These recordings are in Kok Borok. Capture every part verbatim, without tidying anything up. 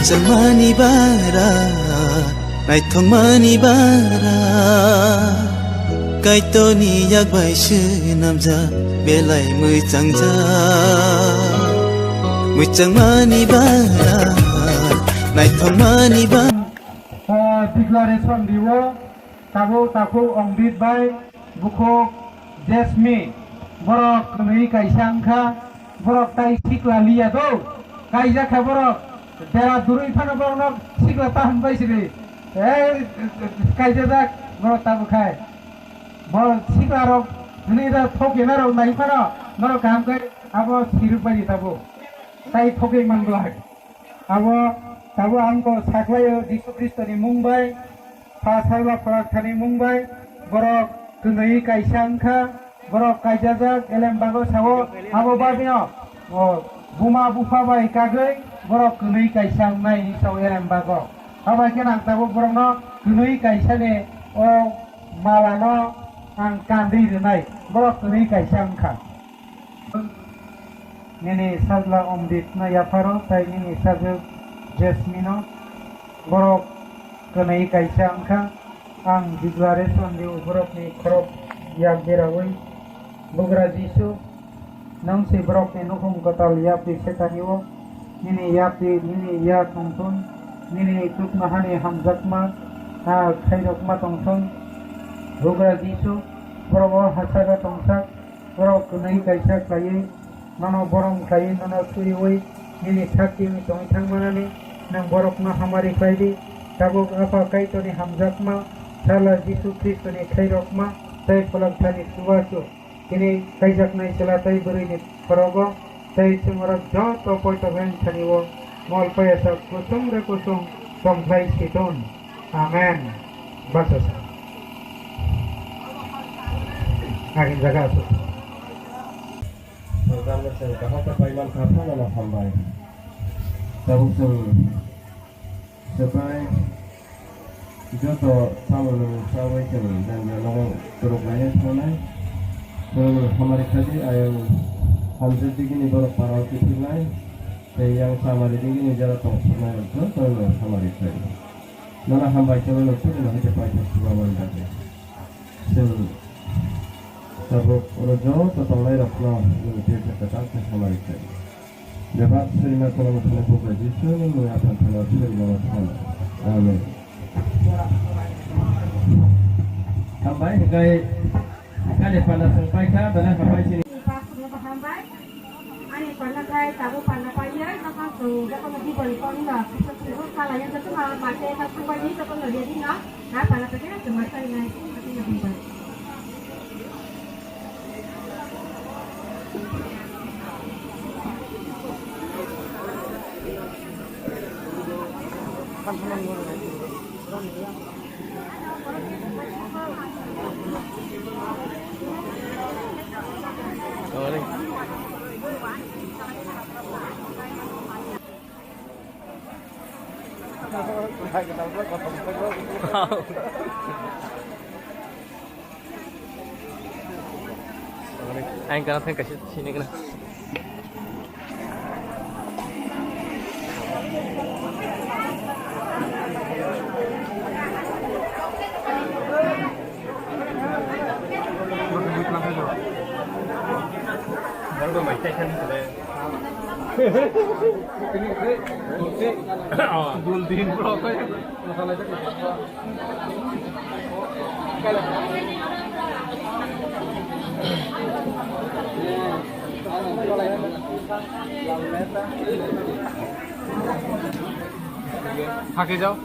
Changmani bara, naithokmani bara, Kaitorni yak bai swnamjak belai mwchangjak. Mwchangmani bara, naithokmani bara. Ah, declaration riwo, tabuk takhuk Ongdit bai, bukhuk Jesmi, borok kwnwi kaisa wngkha, borok tai sikla liya do, kaijak kha borok, dera durwi phano borokno sikla ta hwnbai siri, ei, kaijajak borok tabuk khai, borok sikla rok hwnwi da thok kena rok nai phano, norok kaham khe abo siruk bai tabuk, tai thokwi man glak. Abo tabuk ang bo saklaio Jisu Khristoni mung bai, Pha Sajla Phalangthani mung bai, borok kwnwi kaisa wngkha, borok kaijajak, elem bago sao, abo bagwino, o, buma bupha bai kagwi borok kwnwi kaisa wngnai hinwi sao elem bago. Abo hai kheno ang tabuk borokno kwnwi kaisani o malano ang kandwi rwnai, borok kwnwi kaisa wngkha. Nini sajla Omditno yapharo tei nini sajwk Jasmino borok kwnwi kaisa wngkha. Ang declaration rio borokni khorok yak beraui, Bugra Jisu, nwng se borokni nukhung kwtal yapri setani-o, nini yapri, nini ya tongthun, nini tuknohani hamjakma, ah, khairokma tongthun. Bugra Jisu, borok o hasaka tongsak, borok kwnwi kaisa khlaiwi, nono borom khlaiwi, nono suriui, nini sakti wngwi tongwi thangmanani, nwng borokno hamari khlai di. Tabuk Apha Kaitorni hamjakma, Sajla Jisu Khristoni khairokma, tei Phalangthani chubachu, tini kaijaknai chwla tei bwrwini khorogo, tei chwngno joto poito bai thani-o mol paiyasak kusung de kusung tongkhlai siton. Amen. Baksa sa. Agin jaga asuk. Program no chwng kaham khe paiman kha phano no hambai. Tabuk chwng Swbai joto samung chawi chwng janja nogo kwrwk laina thangnai. Chwng hamari khaidi ayang hamjak digini borok parao kiphilnai. Tei yang samari digini jara tongthoknai rok jotono hamari khlai. Nono hambai chwngno chwngno hai khe paithak chubaman bagwi. Chwng tabuk oro joto tongnairokno nwng tei kwtal khe hamari khlai. Bebak srima kolom thani Bugra Jisu ni mung ya phan thani srima thani. Amen. Hambai, hikai, kali panda sengpai kha, belai hambai sini. Ani panda kai, tabu panda pai ya, maka tu, jaka lagi bari pang da, kita tu, kalau yang satu malam mati, tak sampai ni, tak lagi ni na, na panda pai na, cuma saya na, itu mati na hambai. Ang kana thang kaisa sini kana. Hake jao.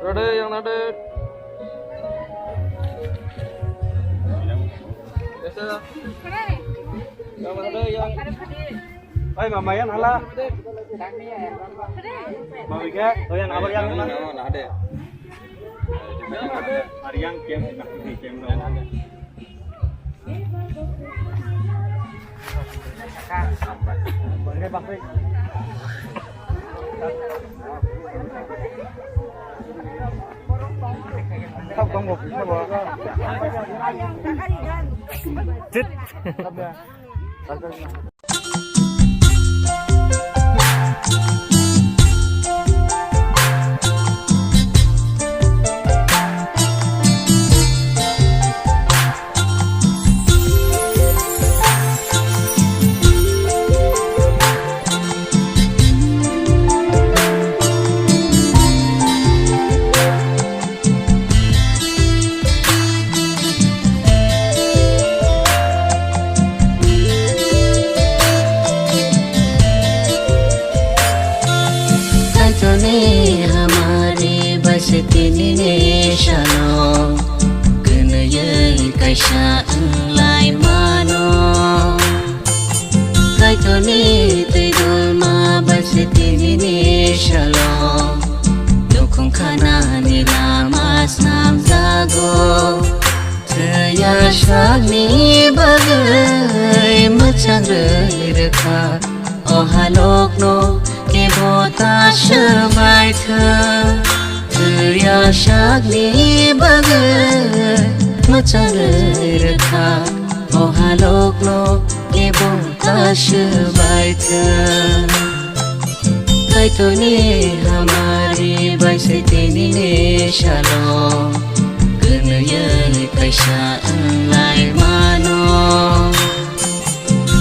Rode yang nade. Biasa. Yang nade yang. Oi, mama yan hala. Mama ke? Oh, yang apa yang mana? Yang nade. Yang nade. Hari yang kem, kem. Kaitorni hamari bai se tinini salo kwnwi kaisa wnglai mano. Kaitorni twi dolma bai se tinini salo nukhung khanani lama snamjago. Thwiya sakni bagwi mwchang rwi rwkha, o halokno kebo ta swbai thwng. Thwiya sakni bagwi mwchang rwi rwkha, o halokno kebo ta swbai thwng. Kaitorni hamari bai se tinini salo kwnwi kaisa wnglai mano.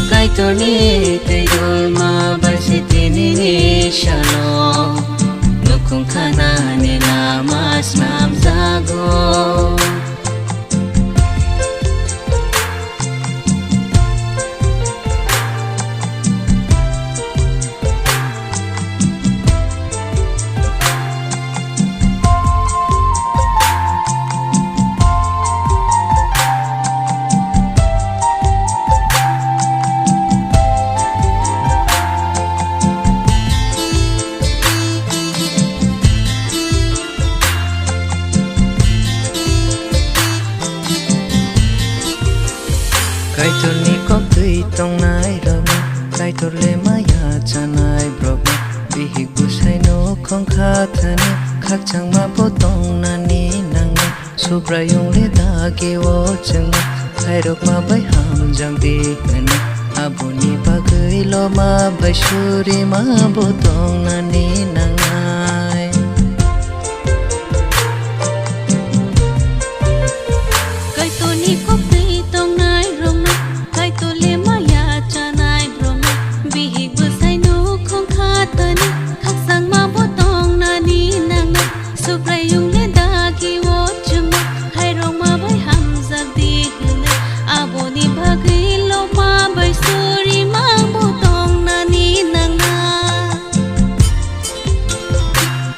Kaitorni twi dolma bai se tinini salo nukhung khanani lama snamjago. Kaitorni koktwi tongnai rokno, Kaitor le maya chanai borokno, bihik bwsai nukhung kha thani, khakchangma bo tongnani nangnai. Subraiyung le dagi o chwngno, khairokma bai hamjak di hwnwi, aboni bagwi loma bai surima bo tongnani nangnai. Kaitorni koktwi tongnai rokno, Kaitor le maya chanai borokno, bihik bwsai nukhung kha thani, khakchangma bo tongnani nangnai. Subraiyung le dagi o chwngno, khairokma bai hamjak di hwnwi, aboni bagwi loma bai surima bo tongnani nangnai.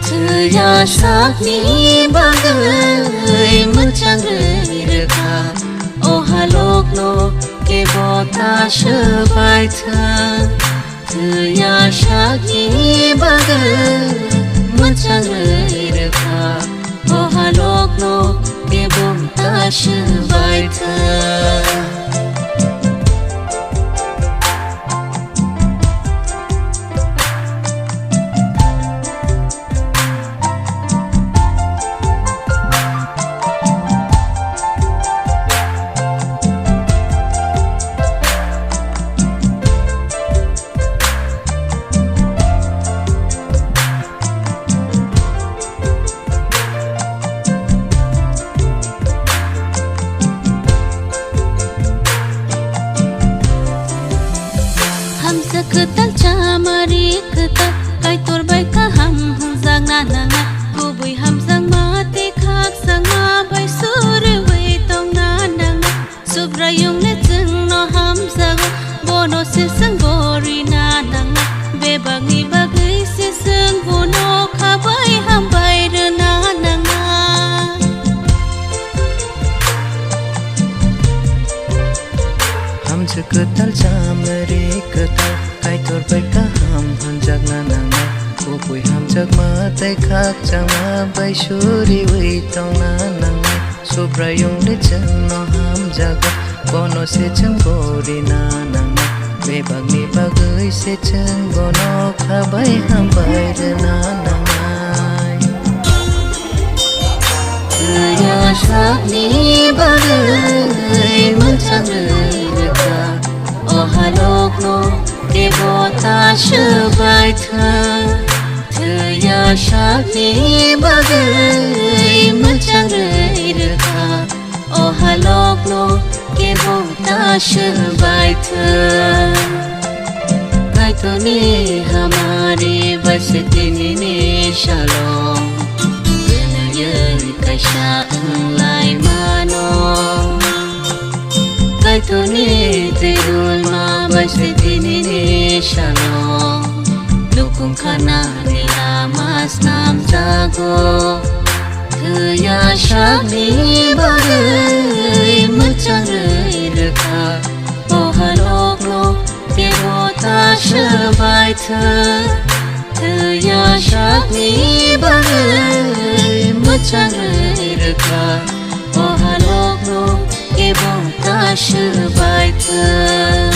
Thwiya sakni bagwi mwchang rwi rwkha, o halokno kebo ta swbai thwng. Thwiya sakni bagwi mwchang rwi rwkha, o halokno kebo ta swbai thwng. Hamsa kwtal chamari kwtal, Kaitor bai kaham hwnjakna nangnai. Kubui hamjakma tei khakchangma bai suriui tongna nangnai. Subraiyung le chwngno hamjago, bono Se chwng bo rina nangnai, bebakni bagwi se chwng bono khabai hambai rwna nangnai. Hamjwk kwtal chamari kwtal, Kaitor bai kaham hwnjakna nangnai. Kubui hamjakma tei khakchangma bai suriui tongna nangnai. Subraiyungni chwngno hamjago, bono se chwng bo rina nangnai. Bebakni bagwi se chwng bono khabai hambai rwna nangnai. Thwiya sakni bagwi mwchang rwkha, o halokno kebo ta swbai thwng. Thwiya sakni bagwi mwchang rwkha, o halokno kebo ta swbai thwng. Kaitorni hamari bai se tinini salo, twnwi kaisa wnglai mano. Kaitorni twirwima bai se tinini salo, nukung khanani lama snamjago. Thwiya sakni bagwi mwchang rwkha, o halokno kebo ta swbai thwng. Thwiya sakni bagwi mwchang rwkha, o halokno kebo ta swbai thwng.